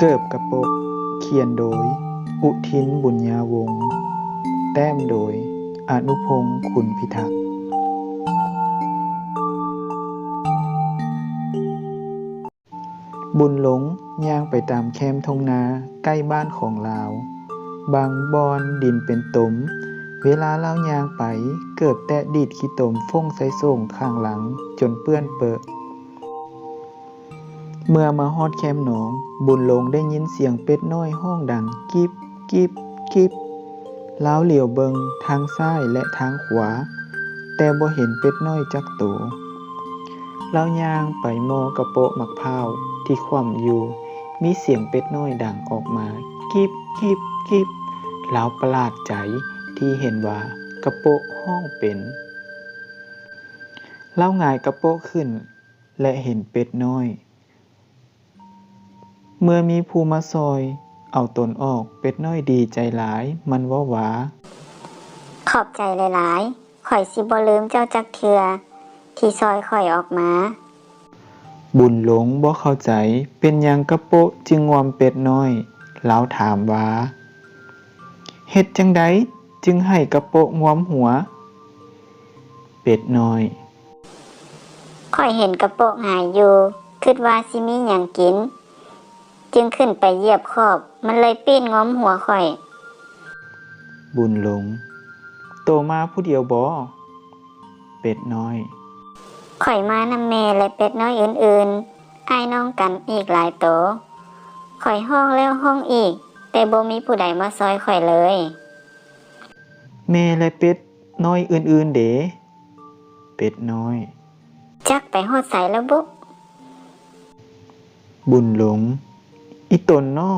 ເກີບກະໂປະ, ຂຽນໂດຍ ອຸທິນ ບຸນຍາວົງ, ແຕ້ມໂດຍ ອະນຸພົງ ຂຸນພິທັກ. ບຸນຫຼົງຍ່າງໄປຕາມແຄມທົ່ງນາໃກ້ບ້ານຂອງລາວ. ບາງບ່ອນດິນເປັນຕົມ. ເວລາລາວຍ່າງໄປ, ເກີບແຕະດີດຂີ້ຕົມຟົ້ງໃສ່ໂສ້ງຂ້າງຫຼັງຈົນເປື້ອນເປິ. ເມື່ອມາຮອດແຄມໜອງ, ບຸນຫຼົງໄດ້ຍິນສຽງເປັດນ້ອຍຮ້ອງດັງ ກິບ ກິບ ກິບ. ລາວຫຼຽວເບິ່ງທາງຊ້າຍ ແລະ ທາງຂວາ, ແຕ່ບໍ່ເຫັນເປັດນ້ອຍຈັກໂຕ. ລາວຍ່າງໄປໝໍ້ກະໂປະໝາກພ້າວທີ່ຂວ້ຳຢູ່, ມີສຽງເປັດນ້ອຍດັງອອກມາ ກິບ ກິບ ກິບ. ລາວປະຫຼາດໃຈທີ່ເຫັນວ່າກະໂປະຮ້ອງເປັນ. ລາວຫງາຍກະໂປະຂຶ້ນ ແລະ ເຫັນເປັດນ້ອຍ. ເມື່ອມີຜູ້ມາຊ່ອຍເອົາຕົນອອກ, ເປັດນ້ອຍດີໃຈຫຼາຍ, ມັນເວົ້າວ່າ, ຂອບໃຈຫຼາຍໆ, ຂ້ອຍຊິບໍ່ລືມເຈົ້າຈັກເທື່ອທີ່ຊ່ອຍຂ້ອຍອອກມາ. ບຸນຫຼົງບໍ່ເຂົ້າໃຈເປັນຫຍັງກະໂປະຈຶ່ງງວມເປັດນ້ອຍ. ລາວຖາມວ່າ, ເຮັດຈັ່ງໃດຈຶ່ງໃຫ້ກະໂປະງວມຫົວ? ເປັດນ້ອຍ, ຂ້ອຍເຫັນກະໂປະຫງາຍຢູ່, ຄິດວ່າຊິມີຫຍັງກິນ, ຈຶ່ງຂຶ້ນໄປຢຽບຂອບ, ມັນເລີຍປີ້ນງວມຫົວຂ້ອຍ. ບຸນຫຼົງ, ໂຕມາຜູ້ດຽວບໍ? ເປັດນ້ອຍ, ຂ້ອຍມານຳແມ່ ແລະ ເປັດນ້ອຍອື່ນໆ, ອ້າຍນ້ອງກັນອີກຫຼາຍໂຕ. ຂ້ອຍຮ້ອງແລ້ວຮ້ອງອີກ, ແຕ່ບໍ່ມີຜູ້ໃດມາຊ່ອຍຂ້ອຍເລີຍ. ແມ່ ແລະ ເປັດນ້ອຍອື່ນໆເດ? ເປັດນ້ອຍ, ຈັກໄປຮອດໃສແລ້ວບຸ? ບຸນຫຼົງ, ອີ່ຕົນນໍ,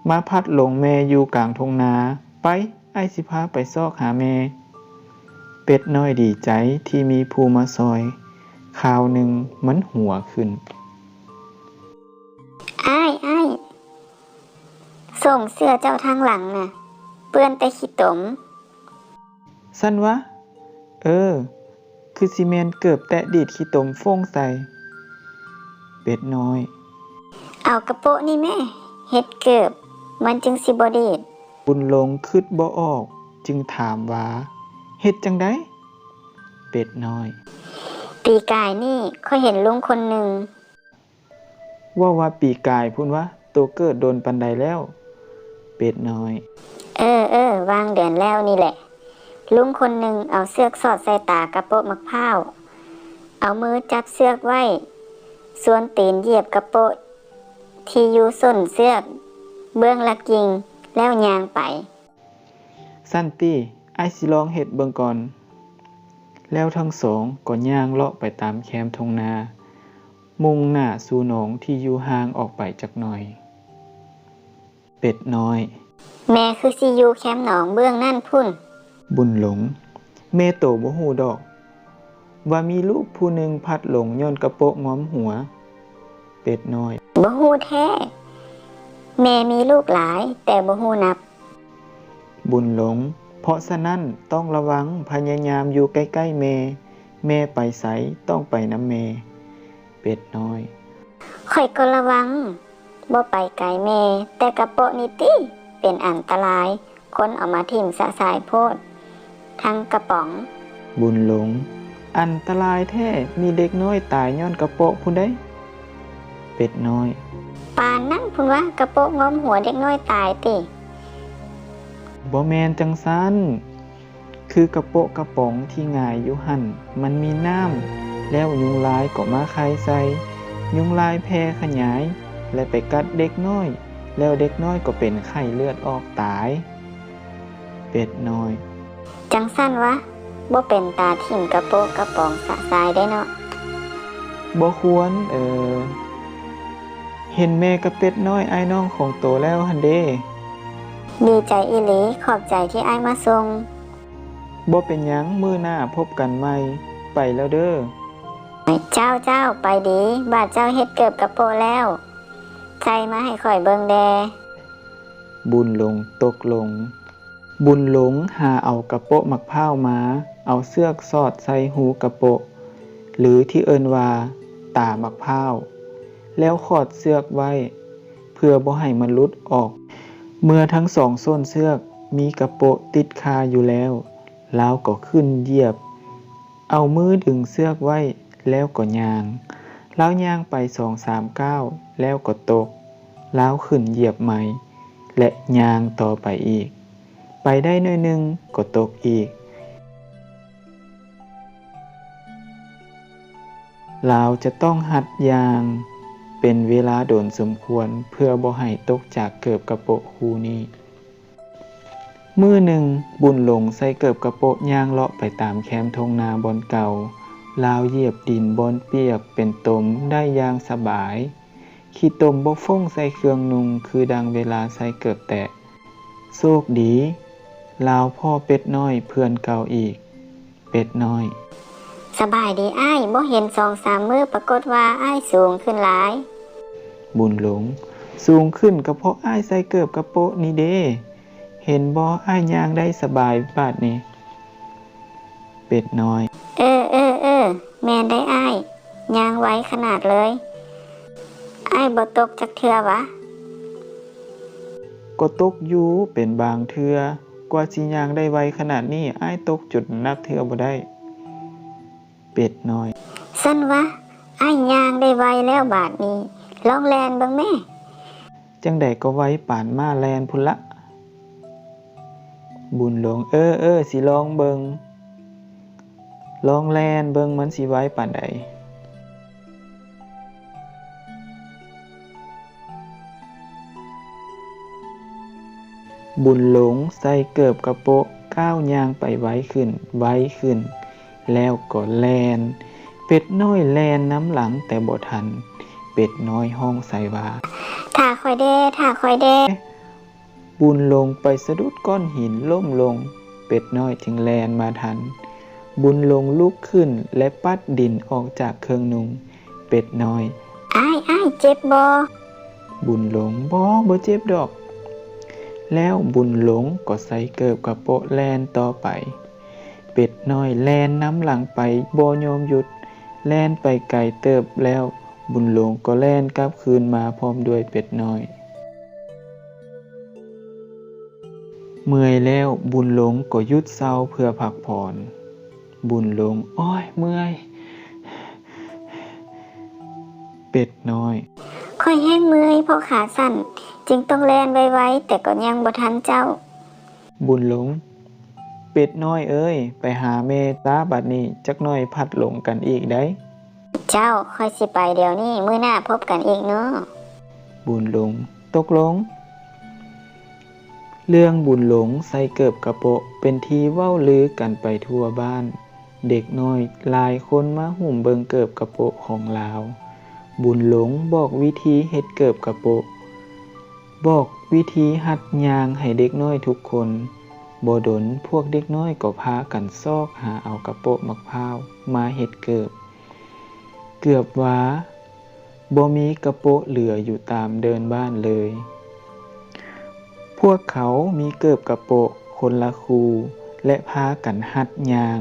ມາພັດຫຼົງແມ່ຢູ່ກາງທົ່ງນາ. ໄປ, ອ້າຍຊິພາໄປຊອກຫາແມ່. ເປັດນ້ອຍດີໃຈທີ່ມີຜູ້ມາຊ່ອຍ, ຄາວໜຶ່ງມັນຫົວຂຶ້ນ. ອ້າຍ, ອ້າຍ, ໂສ້ງເສື້ອເຈົ້າທາງຫຼັງນະ ເປື້ອນແຕ່ຂີ້ຕົມ. ຊັ້ນວະ? ເອີ, ຄືຊິແມ່ນເກີບແຕະດີດຂີ້ຕົມຟົ້ງໃສ່. ເປັດນ້ອຍ, ເອົາກະໂປະນີ້ແມ້, ເຮັດເກີບ, ມັນຈຶ່ງຊິບໍ່ດີດ. ບຸນຫຼົງຄຶດບໍ່ອອກ, ຈຶ່ງຖາມວ່າ, ເຮັດຈັ່ງໃດ? ເປັດນ້ອຍ, ປີກາຍນີ້ຂ້ອຍເຫັນລຸງຄົນໜຶ່ງ. ເວົ້າວ່າປີກາຍພຸ້ນວະ, ໂຕເກີດດົນປານໃດແລ້ວ? ເປັດນ້ອຍ, ເອີ, ເອີ, ຫວ່າງເດືອນແລ້ວນີ້ແຫຼະ. ລຸງຄົນໜຶ່ງເອົາເຊືອກສອດໃສ່ຕາກະໂປະໝາກພ້າວ, ເອົາມືຈັບເຊືອກໄວ້, ຊວນຕີນຢຽບກະໂປະທີ່ຢູ່ສົ້ນເຊືອກເບື້ອງລະກິ່ງ ແລ້ວຍ່າງໄປ. ຊັ້ນຕິ, ອ້າຍຊິລອງເຮັດເບິ່ງກ່ອນ. ແລ້ວທັງສອງກໍຍ່າງເລາະໄປຕາມແຄມທົ່ງນາ, ມຸ່ງໜ້າສູ່ໜອງທີ່ຢູ່ຫ່າງອອກໄປຈັກໜ່ອຍ. ເປັດນ້ອຍ, ແມ່ຄືຊິຢູ່ແຄມໜອງເບື້ອງນັ້ນພຸ້ນ. ບຸນຫຼົງ, ແມ່ໂຕບໍ່ຮູ້ດອກ ວ່າມີລູກຜູ້ໜຶ່ງພັດຫຼົງຍ້ອນກະໂປະງວມຫົວ. ເປັດນ້ອຍ, ບໍ່ຮູ້ແທ້, ແມ່ມີລູກຫຼາຍ ແຕ່ບໍ່ຮູ້ນັບ. ບຸນຫຼົງ, ເພາະສະນັ້ນຕ້ອງລະວັງ, ພະຍາຍາມຢູ່ໃກ້ໆແມ່, ແມ່ໄປໃສຕ້ອງໄປນຳແມ່. ເປັດນ້ອຍ, ຂ້ອຍກໍລະວັງ ບໍ່ໄປໄກແມ່, ແຕ່ກະໂປະນີ້ຕິ ເປັນອັນຕະລາຍ, ຄົນເອົາມາຖິ້ມຊະຊາຍໂພດ, ທັງກະປ໋ອງ. ບຸນຫຼົງ, ອັນຕະລາຍແທ້, ມີເດັກນ້ອຍຕາຍຍ້ອນກະໂປະພຸ້ນໃດ໋. ເປັດນ້ອຍ, ປານນັ້ນພຸ້ນວະ, ກະໂປະງວມຫົວເດັກນ້ອຍຕາຍຕິ? ບໍ່ແມ່ນຈັ່ງຊັ້ນ. ຄືກະໂປະກະປ໋ອງທີ່ຫງາຍຢູ່ຫັ້ນ ມັນມີນ້ຳ ແລ້ວຍຸງລາຍກໍມາໄຂ່ໃສ່, ຍຸງລາຍແຜ່ຂະຫຍາຍ ແລະ ໄປກັດເດັກນ້ອຍ, ແລ້ວເດັກນ້ອຍກໍເປັນໄຂ້ເລືອດອອກຕາຍ. ເປັດນ້ອຍ, ຈັ່ງຊັ້ນວະ, ບໍ່ເປັນຕາຖິ້ມກະໂປະກະປ໋ອງຊະຊາຍເດ້ເນາະ. ບໍ່ຄວນ, ເອີ, ເຫັນແມ່ກັບເປັດນ້ອຍອ້າຍນ້ອງຂອງໂຕແລ້ວຫັ້ນເດ. ດີໃຈອີ່ຫຼີ, ຂອບໃຈທີ່ອ້າຍມາສົ່ງ. ບໍ່ເປັນຫຍັງ, ມື້ໜ້າພົບກັນໃໝ່. ໄປແລ້ວເດີ້. ເຈົ້າ, ເຈົ້າ, ໄປດີ. ບາດເຈົ້າເຮັດເກີບກະໂປະແລ້ວ, ໃສ່ມາໃຫ້ຂ້ອຍເບິ່ງແດ່. ບຸນຫຼົງຕົກລົງ. ບຸນຫຼົງຫາເອົາກະໂປະໝາກພ້າວມາ, ເອົາເຊືອກສອດໃສ່ຮູກະໂປະ ຫຼື ທີ່ເອີ້ນວ່າ ຕາໝາກພ້າວ ແລ້ວຂອດເຊືອກໄວ້. ເພື່ອບໍ່ໃຫ້ມັນຫຼຸດອອກ. ເມື່ອທັງສອງສົ້ນເຊືອກມີກະໂປະຕິດຄາຢູ່ແລ້ວ, ລາວກໍຂຶ້ນຢຽບ, ເອົາມືດຶງເຊືອກໄວ້ ແລ້ວກໍຍ່າງ. ລາວຍ່າງໄປສອງສາມກ້າວ ແລ້ວກໍຕົກ. ລາວຂຶ້ນຢຽບໃໝ່ ແລະ ຍ່າງຕໍ່ໄປອີກ. ໄປໄດ້ໜ້ອຍໜຶ່ງກໍຕົກອີກ. ລາວຈະຕ້ອງຫັດຍ່າງເປັນເວລາດົນສົມຄວນ ເພື່ອບໍ່ໃຫ້ຕົກຈາກເກີບກະໂປະຄູ່ນີ້. ມື້ໜຶ່ງ, ບຸນຫຼົງໃສ່ເກີບກະໂປະຍ່າງເລາະໄປຕາມແຄມທົ່ງນາບ່ອນເກົ່າ. ລາວຢຽບດິນບ່ອນປຽກເປັນຕົມໄດ້ຢ່າງສະບາຍ. ຂີ້ຕົມບໍ່ຟົ້ງໃສ່ເຄື່ອງນຸ່ງຄືດັ່ງເວລາໃສ່ເກີບແຕະ. ໂຊກດີ, ລາວພໍ້ເປັດນ້ອຍເພື່ອນເກົ່າອີກ. ເປັດນ້ອຍ. ສະບາຍດີອ້າຍ, ບໍ່ເຫັນສອງສາມມື້ ປາກົດວ່າອ້າຍສູງຂຶ້ນຫຼາຍ. ບຸນຫຼົງ. ສູງຂຶ້ນກໍເພາະອ້າຍໃສ່ເກີບກະໂປະນີ້ເດ້. ເຫັນບໍ່, ອ້າຍຍ່າງໄດ້ສະບາຍບາດນີ້. ເປັດນ້ອຍ. ເອີ, ເອີ, ເອີ, ແມ່ນໄດ໋ອ້າຍ, ຍ່າງໄວຂະໜາດເລີຍ. ອ້າຍບໍ່ຕົກຈັກເທື່ອຫວາ? ກໍຕົກຢູ່ເປັນບາງເທື່ອ. ກວ່າຊິຍ່າງໄດ້ໄວຂະໜາດນີ້, ອ້າຍຕົກຈົນນັບເທື່ອບໍ່ໄດ້. ເປັດນ້ອຍ. ຊັ້ນຫວາ? ອ້າຍຍ່າງໄດ້ໄວແລ້ວບາດນີ້, ລອງແລ່ນເບິ່ງແມ້. ຈັ່ງໃດກໍໄວປານມ້າແລ່ນພຸ້ນລະ. ບຸນຫຼົງ. ເອີ, ເອີ, ຊິລອງເບິ່ງ. ລອງແລ່ນເບິ່ງມັນຊິໄວປານໃດ. ບຸນຫຼົງໃສ່ເກີບກະໂປະ ກ້າວຍ່າງໄປໄວຂຶ້ນ, ໄວຂຶ້ນ, ແລ້ວກໍແລ່ນ. ເປັດນ້ອຍແລ່ນນຳຫຼັງແຕ່ບໍ່ທັນ, ເປັດນ້ອຍຮ້ອງໃສ່ວ່າ ຖ້າຂ້ອຍແດ່, ຖ້າຂ້ອຍແດ່. ບຸນຫຼົງໄປສະດຸດກ້ອນຫີນລົ້ມລົງ, ເປັດນ້ອຍຈຶ່ງແລ່ນມາທັນ. ບຸນຫຼົງລຸກຂຶ້ນ ແລະ ປັດດິນອອກຈາກເຄື່ອງນຸ່ງ. ເປັດນ້ອຍ. ອ້າຍ, ອ້າຍ, ເຈັບບໍ່? ບຸນຫຼົງ. ບໍ່, ບໍ່ເຈັບດອກ. ແລ້ວບຸນຫຼົງກໍໃສ່ເກີບກະໂປະແລ່ນຕໍ່ໄປ. ເປັດນ້ອຍແລ່ນນຳຫຼັງໄປບໍ່ຍອມຢຸດ, ແລ່ນໄປໄກເຕີບແລ້ວ, ບຸນຫຼົງກໍແລ່ນກັບຄືນມາພ້ອມດ້ວຍເປັດນ້ອຍ. ເມື່ອຍແລ້ວ, ບຸນຫຼົງກໍຢຸດເຊົາເພື່ອພັກຜ່ອນ. ບຸນຫຼົງ. ໂອ້ຍ, ເມື່ອຍ. ເປັດນ້ອຍ. ຂ້ອຍແຮງເມື່ອຍເພາະຂາສັ້ນ, ຈຶ່ງຕ້ອງແລ່ນໄວໆ, ແຕ່ກໍຍັງບໍ່ທັນເຈົ້າ. ບຸນຫຼົງ. ເປັດນ້ອຍເອີຍ, ໄປຫາແມ່ຊາບາດນີ້, ຈັກໜ້ອຍພັດຫຼົງກັນອີກໄດ໋. ເຈົ້າ, ຂ້ອຍຊິໄປດຽວນີ້, ມື້ໜ້າພົບກັນອີກເນາະ. ບຸນຫຼົງ. ຕົກລົງ. ເລື່ອງບຸນຫຼົງໃສ່ເກີບກະໂປະ ເປັນທີ່ເວົ້າລືກັນໄປທົ່ວບ້ານ. ເດັກນ້ອຍຫຼາຍຄົນມາຫຸ້ມເບິ່ງເກີບກະໂປະຂອງລາວ. ບຸນຫຼົງບອກວິທີເຮັດເກີບກະໂປະ, ບອກວິທີຫັດຍ່າງໃຫ້ເດັກນ້ອຍທຸກຄົນ. ບໍ່ດົນ, ພວກເດັກນ້ອຍກໍພາກັນຊອກຫາເອົາກະໂປະໝາກພ້າວມາເຮັດເກີບ. ເກືອບວ່າບໍ່ມີກະໂປະເຫຼືອຢູ່ຕາມເດີ່ນບ້ານເລີຍ. ພວກເຂົາມີເກີບກະໂປະຄົນລະຄູ່ ແລະ ພາກັນຫັດຍ່າງ.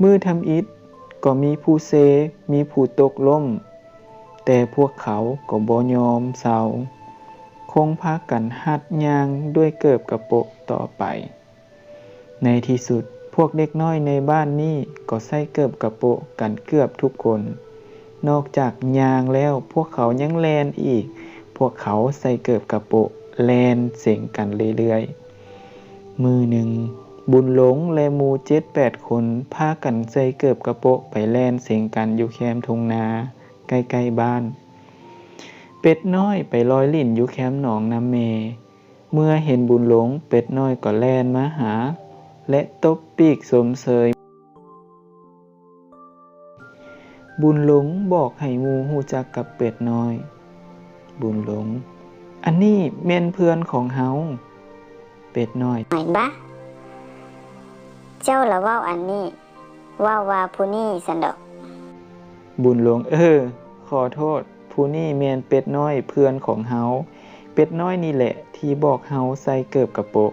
ມື້ທຳອິດກໍມີຜູ້ເຊ, ມີຜູ້ຕົກລົ້ມ, ແຕ່ພວກເຂົາກໍບໍ່ຍອມເຊົາ, ຄົງພາກັນຫັດຍ່າງດ້ວຍເກີບກະໂປະຕໍ່ໄປ. ໃນທີ່ສຸດ, ພວກເດັກນ້ອຍໃນບ້ານນີ້ກໍໃສ່ເກີບກະໂປະກັນເກືອບທຸກຄົນ. ນອກຈາກຍ່າງແລ້ວ, ພວກເຂົາຍັງແລ່ນອີກ. ພວກເຂົາໃສ່ເກີບກະໂປະແລ່ນເສັງກັນເລື້ອຍໆ. ມື້ໜຶ່ງ, ບຸນຫຼົງ ແລະ ໝູ່ເຈັດແປດຄົນ ພາກັນໃສ່ເກີບກະໂປະໄປແລ່ນເສັງກັນຢູ່ແຄມທົ່ງນາໃກ້ໆບ້ານ. ເປັດນ້ອຍໄປລອຍຫຼິ້ນຢູ່ແຄມໜອງນຳແມ່. ເມື່ອເຫັນບຸນຫຼົງ, ເປັດນ້ອຍກໍແລ່ນມາຫາ ແລະ ຕົບປີກຊົມເຊີຍ. ບຸນຫຼົງບອກໃຫ້ໝູ່ຮູ້ຈັກກັບເປັດນ້ອຍ. ບຸນຫຼົງ. ອັນນີ້ແມ່ນເພື່ອນຂອງເຮົາ. ເປັດນ້ອຍ. ຫວຍບະ! ເຈົ້າລະເວົ້າອັນນີ້, ເວົ້າວ່າຜູ້ນີ້ຊັ້ນດອກ. ບຸນຫຼົງ. ເອີ, ຂໍໂທດ, ຜູ້ນີ້ແມ່ນເປັດນ້ອຍເພື່ອນຂອງເຮົາ. ເປັດນ້ອຍນີ້ແຫຼະທີ່ບອກເຮົາໃສ່ເກີບກະໂປະ.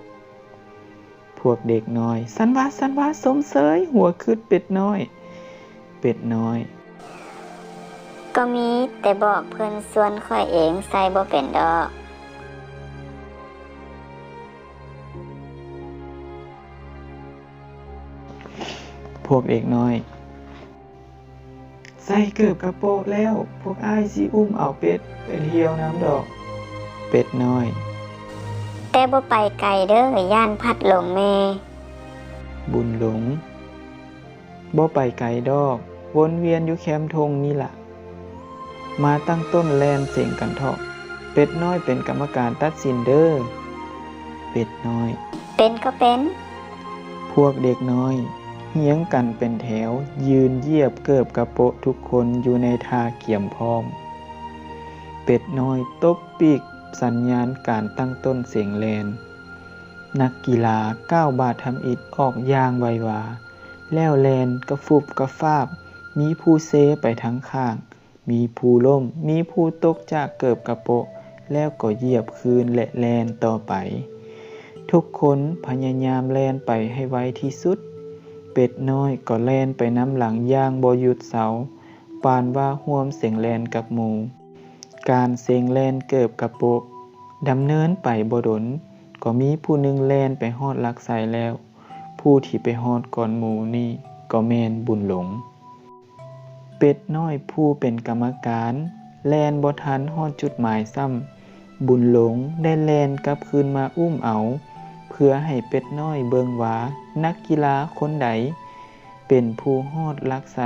ພວກເດັກນ້ອຍ. ຊັ້ນຫວາ, ຊັ້ນຫວາ, ຊົມເຊີຍ, ຫົວຄຶດເປັດນ້ອຍ. ເປັດນ້ອຍ. ກໍມີແຕ່ບອກເພິ່ນຊວນຂ້ອຍເອງ ໃສ່ບໍ່ເປັນດອກ. ພວກເດັກນ້ອຍ. ໃສ່ເກີບກະໂປະແລ້ວ ພວກອ້າຍຊິອຸ້ມເອົາເປັດໄປທ່ຽວນຳດອກ. ເປັດນ້ອຍ. ແຕ່ບໍ່ໄປໄກເດີ້ ຢ້ານພັດຫຼົງແມ່. ບຸນຫຼົງ. ບໍ່ໄປໄກດອກ ວົນວຽນຢູ່ແຄມທົ່ງນີ້ລະ. ມາຕັ້ງຕົ້ນແລ່ນເສັງກັນເຖາະ. ເປັດນ້ອຍເປັນກຳມະການຕັດສິນເດີ້. ເປັດນ້ອຍ. ເປັນກໍເປັນ. ພວກເດັກນ້ອຍຮຽງກັນເປັນແຖວ ຢືນຢຽບເກີບກະໂປະທຸກຄົນຢູ່ໃນທ່າກຽມພ້ອມ. ເປັດນ້ອຍຕົບປີກສັນຍານການຕັ້ງຕົ້ນເສັງແລ່ນ. ນັກກິລາກ້າວບາດທຳອິດອອກຢ່າງໄວວາ ແລ້ວແລ່ນກະຟຸບກະຟາບ, ມີຜູ້ເຊໄປທາງຂ້າງ, ມີຜູ້ລົ້ມ, ມີຜູ້ຕົກຈາກເກີບກະໂປະ ແລ້ວກໍຢຽບຄືນ ແລະ ແລ່ນຕໍ່ໄປ. ທຸກຄົນພະຍາຍາມແລ່ນໄປໃຫ້ໄວທີ່ສຸດ. ເປັດນ້ອຍກໍແລ່ນໄປນຳຫຼັງຢ່າງບໍ່ຢຸດເຊົາ, ປານວ່າຮ່ວມເສັງແລ່ນກັບໝູ່. ການເສັງແລ່ນເກີບກະໂປະດຳເນີນໄປບໍ່ດົນ, ກໍມີຜູ້ໜຶ່ງແລ່ນໄປຮອດຫຼັກໄຊແລ້ວ. ຜູ້ທີ່ໄປຮອດກ່ອນໝູ່ນີ້ກໍແມ່ນບຸນຫຼົງ. ເປັດນ້ອຍຜູ້ເປັນກຳມະການແລ່ນບໍ່ທັນຮອດຈຸດໝາຍຊ້ຳ, ບຸນຫຼົງໄດ້ແລ່ນກັບຄືນມາອຸ້ມເອົາ ເພື່ອໃຫ້ເປັດນ້ອຍເບິ່ງວ່ານັກກິລາຄົນໃດເປັນຜູ້ຮອດຫຼັກໄຊ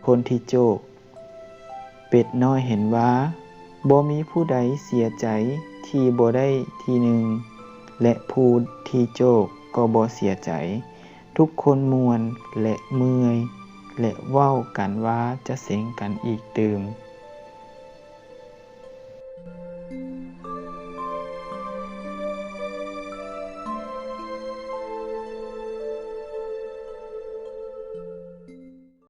ຄົນທີ່ໂຈກ. ເປັດນ້ອຍເຫັນວ່າບໍ່ມີຜູ້ໃດເສຍໃຈທີ່ບໍ່ໄດ້ທີໜຶ່ງ ແລະ ຜູ້ທີ່ໂຈກກໍບໍ່ເສຍໃຈ. ທຸກຄົນມ່ວນ ແລະ ເມື່ອຍ ແລະ ເວົ້າກັນວ່າຈະເສັງກັນອີກຕື່ມ.